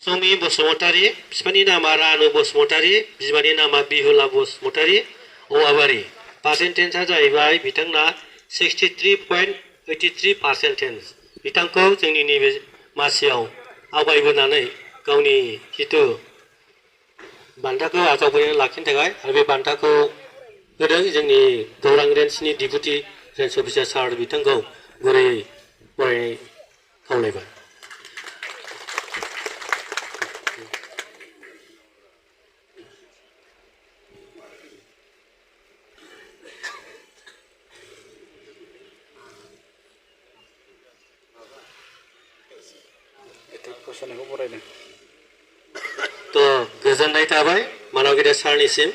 Sumi Bosmotari, Spani nama Ranu Bosmotari, Bismani nama Bihula Bosmotari, Oawari. Percentage जाहैबाय बिथांना 63.83%. बिथांखौ जोंनि नैबे मासियाव आवगायबोनानै गावनि जितु बान्थाखौ आजावबोनानै लाखिनो थाखाय आरो बे बान्थाखौ होदों जोंनि गौरां रेन्जनि डिपुटि रेन्ज अफिसार सार बिथांखौ गुरै बरायनाय खावलायबाय। तो गोजोननाय थाबाय मानव गेदेर सारनिसिम।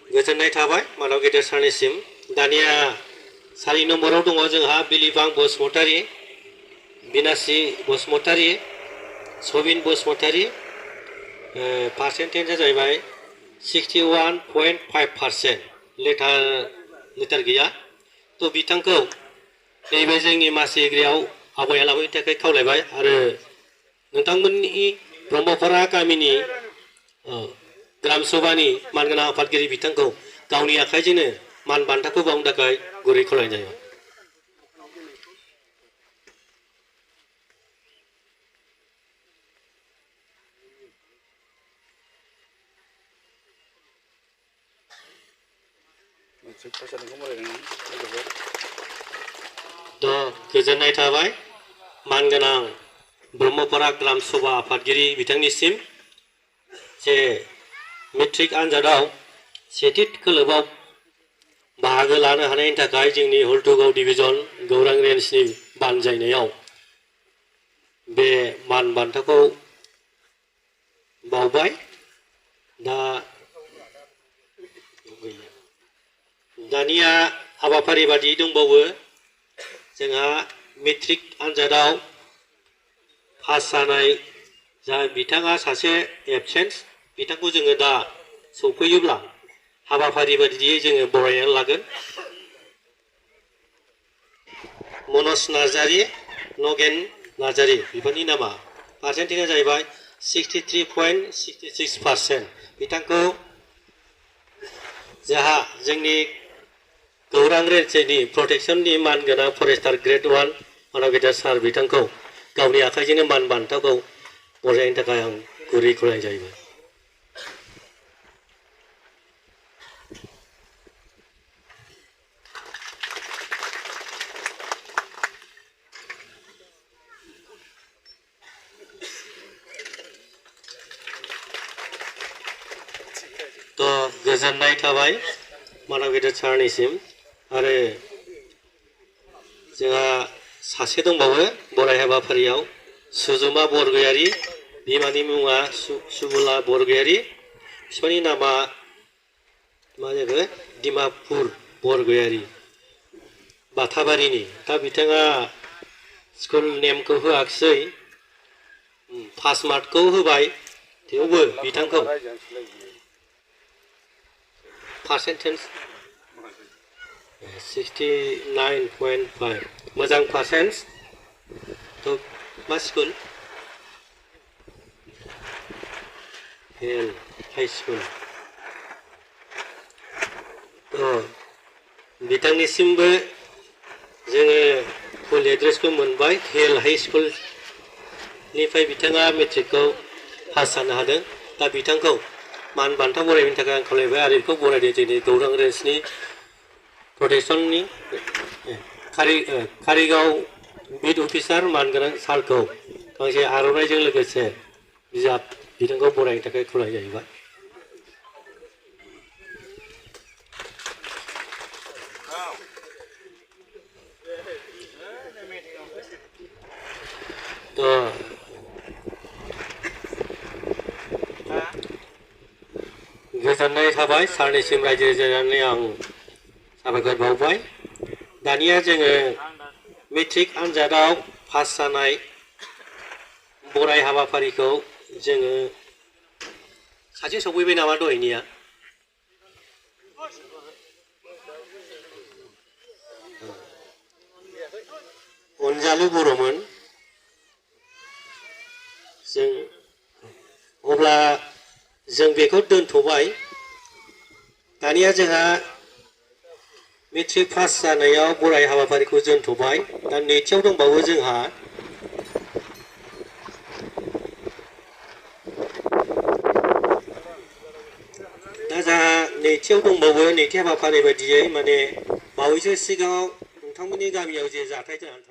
गोजोननाय थाबाय मानव गेदेर सारनिसिम। दानिया 4 नम्बराव दङ जोंहा बिलिबां बसुमतारी, बिनासी बसुमतारी, सबिन बसुमतारी। पार्सेन्टेजआ जाहैबाय 61.5%। लेटार गैया। तो बिथांखौ नैबे जोंनि मासिग्रियाव आवगायना लाबोनो थाखाय खावलायबाय आरो नोंथांमोननि ब्रह्मपरा गामिनि ग्राम सभानि मानगोनां आफादगिरि बिथांखौ गावनि आखाइजोंनो मान बान्थाखौ बावनो थाखाय गुरै खावलायनाय जाबाय। तो गोजोननाय थाबाय मानगोनां ब्रह्मपरा ग्राम सभा आफादगिरि बिथांनिसिम जे मेट्रिक आनजादाव सेथि खोलोबाव बाहागो लानो हानायनि थाखाय जोंनि हल्टुगाव डिभिजन गौरां रेन्जनि बानजायनायाव बे मान बान्थाखौ बावबाय। दानिया हाबाफारि बादि दंबावो जोंहा मेट्रिक आनजादाव पास जानाय जा बिथाङा सासे एबसेन्ट बिथांखौ जोङो दा सफैयोब्ला हाबाफारि बादियै जोङो बरायनानै लागोन। मनज नार्जारी, नगेन नार्जारी बिफोरनि नामा पार्सेन्टेजआ जाहैबाय 63.66%। बिथांखौ जोंहा जोंनि गौरां रेन्जनि प्रटेक्शननि मानगोनां फरेस्टार ग्रेड 1 मानव गेदेर सार बिथांखौ गावनि आखाइजोंनो मान बान्थाखौ बरायनो थाखाय आं गुरै खावलायनाय जाहैबाय। तो गोजोननाय थाबाय मानव गेदेर सारनिसिम आरो जोंहा सासे दंबावो बराय हाबाफारियाव सुजुमा बरगयारी, बिमानि मुङा सुबुला बरगयारी, बिफानि नामा मा जाखो डिमापुर बरगयारी बाथाबारिनि। दा बिथाङा स्कुल नेमखौ होआखिसै, पास मार्कखौ होबाय, थेवबो बिथांखौ पार्सेन्टेज 69.5 मोजां पार्सेन्ट। तो मा स्कुल हेल हाई स्कुल। तो बिथांनिसिमबो जोङो फुल एड्रेसखौ मोनबाय। हेल हाई स्कुलनिफ्राय बिथाङा मेट्रिकखौ पास जानो हादों। दा बिथांखौ मान बान्था बरायनो थाखाय आं खावलायबाय आरो बेखौ बरायदों जोंनि गौरां रेन्जनि प्रटेक्शननि कारिगाव बिट अफिसार मानगोनां सारखौ गांसे आर'नाइजों लोगोसे बिजाब बिथांखौ बरायनो थाखाय खावलायनाय जाहैबाय। तो गोजोननाय थाबाय सारनिसिम रायजो राजानो आं साबायखर बावबाय। दानिया जोङो मेट्रिक आनजादाव पास जानाय बराय हाबाफारिखौ जोङो सासे सफैबाय नामा दहायनिया? अनजालु बर'मोन जों अब्ला जों बेखौ दोनथ'बाय दानिया जोंहा मेट्रिक पास जानायाव बराय हाबाफारिखौ दोनथ'बाय दा नैथियाव दंबावो जोंहा नैथियाव दंबावो नैथि हाबाफारि बायदियै माने बावैसो सिगाङाव नोंथांमोननि गामियाव जे जाथाय जानानै